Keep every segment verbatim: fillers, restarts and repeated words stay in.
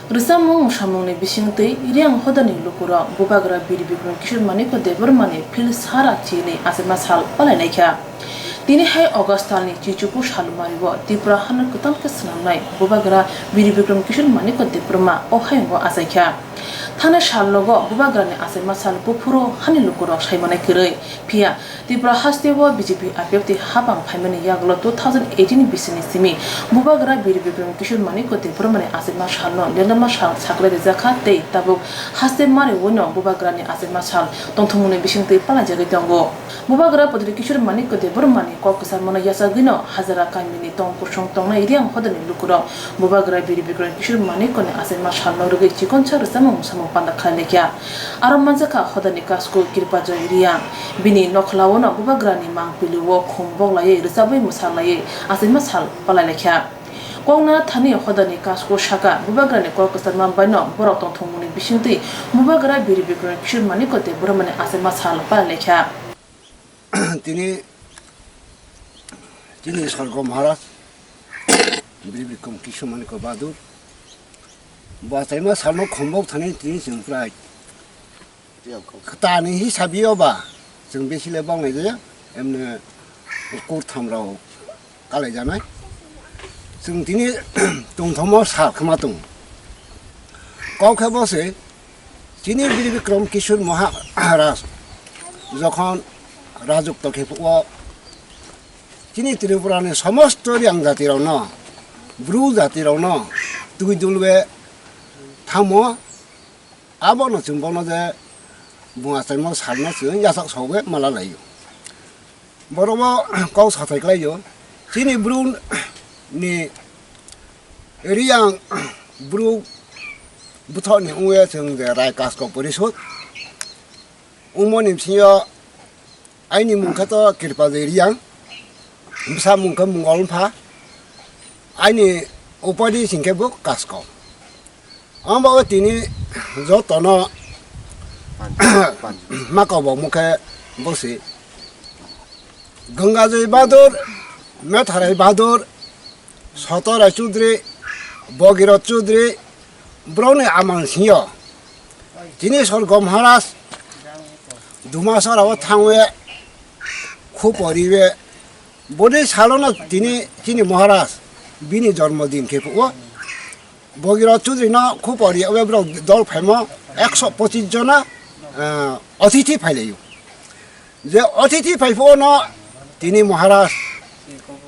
Rwchapmung mwsamungni bisingtwi Reang hodani lukurok Bubagra Bir Bikram Kishore Manikya Debbarmani phil sara chini achaima sal palailaikha. Tini hai August talni chichuku salmario Tripura hano kwtal khe swnamnai Bubagra Bir Bikram Kishore Manikya Debbarma o hayungo achaikha. Thani salnogo Bubagrani achaima sal buphuru hani lukurok saimanai kwrwi. Phiya Tripura hasteo B J P I P F T hapang phaimani yagulo two thousand eighteen bisini simi Bubagra Bir Bikram Kishore Manikya Debbarmani achaima salno lelema sal saklai rijakha tei tabuk haste mario-no Bubagrani achaima sal tongthokmungni bisingtwi palaijagwi tongo. Bubagra Padri Kishore Manikya Debbarmani kok kwcharmano yachagwino hajara kamini tong kusung tongnai Reang hodani lukurok Bubagra Bir Bikram Kishore Manikyani achaima salno rwgwi chikonsa rwchapmung mwsamung panda khlailaikha. Aro manjakha hodani kasku Kirpajoy Reang. Bini nokhlaono Bubagrani mangpilio khum boklaiwi rwchapwi mwsalaiwi achaima sal palailaikha. Koknathani hodani kasku saka Bubagrani kok kwcharma baino borok tongthokmungni bisingtwi Bubagra Bir Bikram Kishore Manikya Debbarmani achaima sal palailaikha. Tini, tini Sorgo Maharaj, Bir Bikram Kishore Manikya Bahadur, bo achaima salno khombok thani tini chwng prai. Kwtani hisabio ba, chwng besi le bang nai jaya, emne kurtham rok kalaijanai. Chwng tini tongthokma sal khama tongo. Kok khe bo se, chini Bir Bikram Kishore Maharaj jokhon rajotto khe phuo, chini Tripura ni somosto Reang jati rokno, Bru jati rokno twi dulwi thamo. Abono chwng bono je bung achaimo salno chwng yachak sogwi mala laio. Borokbo kok sathai klaio. Chini Bru ni Reang Bru bwthokni wngwi chwng je Rai Kasko Porishod wngmani bisingo aini mung khe to Kirpajoi Reang, bwsa mung khe Mungol Wngpha, aini upadi sing khe bo Kasko. Abo tini jotono makabo mukhe bosi Gangajoi Bahadur, Metharai Bahadur, Sotorai Chudri, Bogirot Chudri, borokni amang singyo. Tini Sorgo Maharaj Dumasarao thangwi khuporiwe. Boni salono tini chini Maharaj bini jormo din khe phuo. Bogirot Chudri no khuporiwe borok dol phaimo ekso pochis jona, eh, otithi phailaio. Je otithi phai phuo no tini Maharaj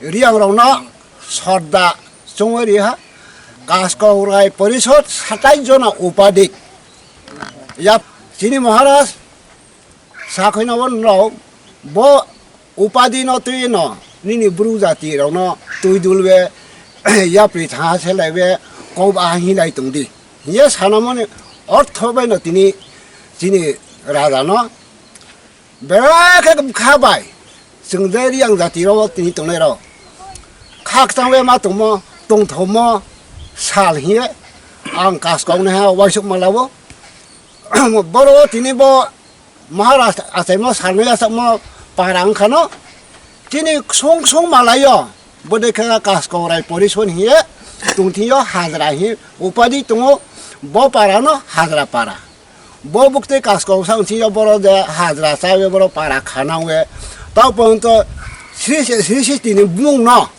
Reang rokno sodda chongwi riha. Kaskau Rai Porishod satais jona upadik. Yap chini Maharaj Sakhoino bo norok bo upadi no twi no nini bru jati rok no twi dulbe yapri tha selaibe kok ba hinlai tongdi. Hiye sanamoni ortho bai no tini chini raja no bera khe kha bai chwng je Reang jati rok tini tongnai rok khakchang bai ma tongmo tongthokmo sal hiye ang kaskok naiha waisuk malabo boro tini bo Maharaj achaimo salnwi achakmo para wngkhano, chini ksung ksung malaio, bwdwi khe Kaskau Rai Porison hiye tongthio hajra hi upadi tongo, bo parano hajra para. Bo buktwi Kaskau sang sio boro je hajra chawi boro para khana we, tao ponto sri sri sri tini bumung no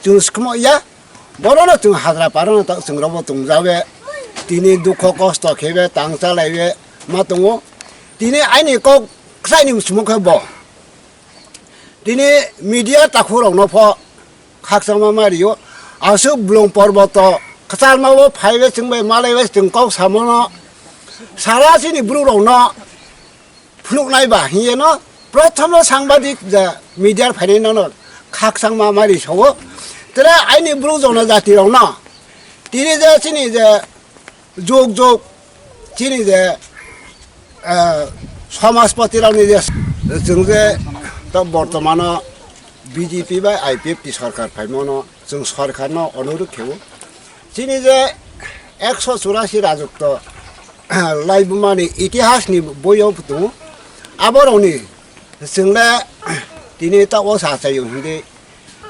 chwng swkmo ya. Borono chwng hajra parano ta chwng robo tongjawe. Tini dukho kosto khebe tang chalaiwe ma tongo. Tini aini kok kwchaini swmung khe bo. Tini media takhurokno pho khakchangma ma rio. Aswk blong porboto kwcharma bo phaiwe chwngbai malaiwe chwng kok samono sara chini bwrwrokno phunuknai ba hinyeno prothomo sangbadik je media phainai nono khakchangma mari sao. Tere aini bru jonojati rokno tini je chini je juk juk chini je, eh, somajpati rokni je chwng je to bortomano B J P bai I P F T sorkar phaimano chwng sorkarno onuruk khebo. Chini je ekso churasi rajotto laibumani itihasni boyo tongo. Aborokni chwngde tini ta o sachaio hwndi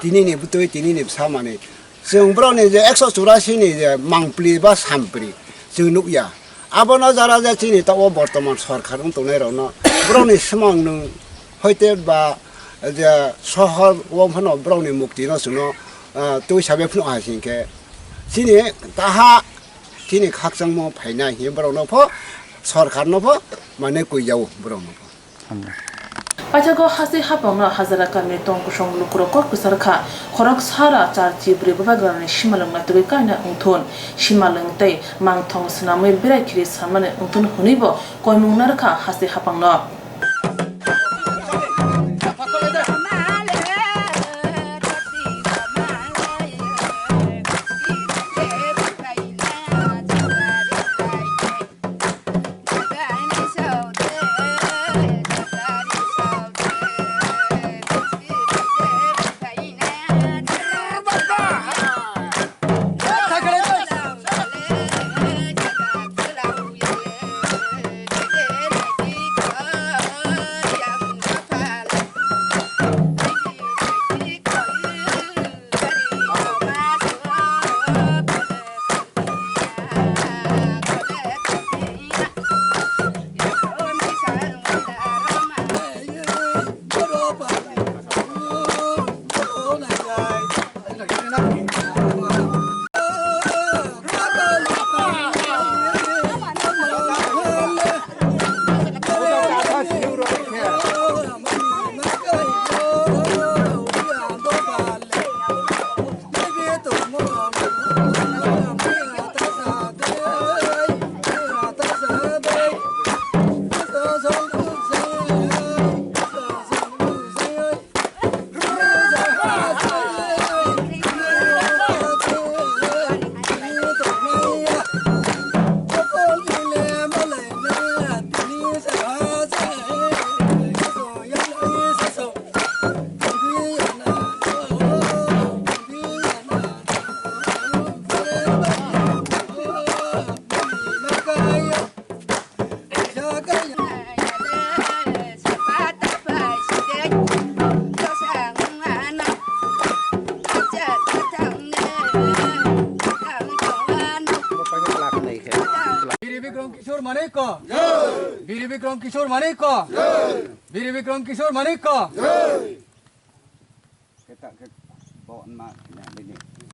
tinini bwtwi tinini bwsamani. Chwng borokni je ekso churasi ni je mangpli ba sampri Chwng nukya. Abono jara je chini tabuk bortoman sorkar wng tongnai rokno borokni swmang nwng hoite ba je sohor o phano borokni mukti no chwngno, ah, twi sabai phano hai sing khe chini taha chini khakchangmo phainai hinwi borokno pho sorkar no pho mane kwi yao borokno pho. Paithago hasteo haphangno Hazara kamini tong kosong lukurok kok kwchar kha. Khorok sara char chi bwrwi bubagrani simalwng naitugwi kaina wngthun. Simalwng tei mangthong swnamwi berai khiri sanmani wngthun hwnwibo koimung narwkha hasteo haphangno. Biri Bikram Kishore Manik ko. Biri Bikram Kishore Manik ko. Biri Bikram Kishore Manik ko. Kita ke bawa emak punya bini.